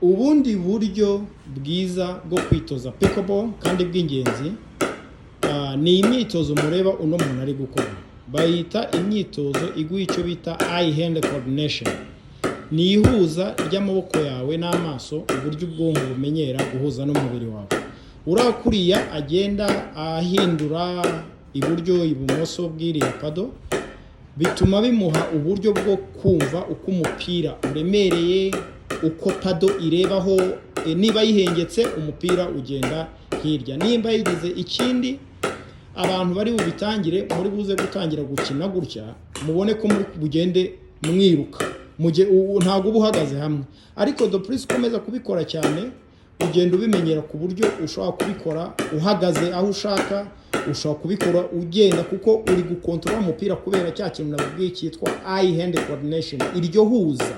Ubundi buryo bwiza bwo kwitoza pickleball kandi bw'ingenzi ni imyitozo mureba uno muntu ari gukora. Bayita imyitozo iguha icyo bita eye hand coordination. Ni ihuza ry'amaboko yawe n'amaso, uburyo ubwonko bumenyera guhuza n'umubiri wawe. Uriya kuriya agenda ahindura iburyo, ibumoso bw'iriya paddle, bituma bimuha uburyo bwo kumva uko umupira uremereye, uko paddle irebaho, niba yihengetse umupira ugenda hirya, nimba yigize ikindi. Abantu bari bubitangire, muri buze gutangira gukina gutya, mubone ko muri bugende mwiruka. Ntabwo uba uhagaze hamwe, ariko de plus ukomeza kubikora cyane, ugenda ubimenyera ku buryo ushobora kubikora uhagaze aho ushaka, ushobora kubikora ugenda, kuko uri gukontorora umupira kubera cya kintu nababwiye cyitwa eye hand coordination, iryo huza.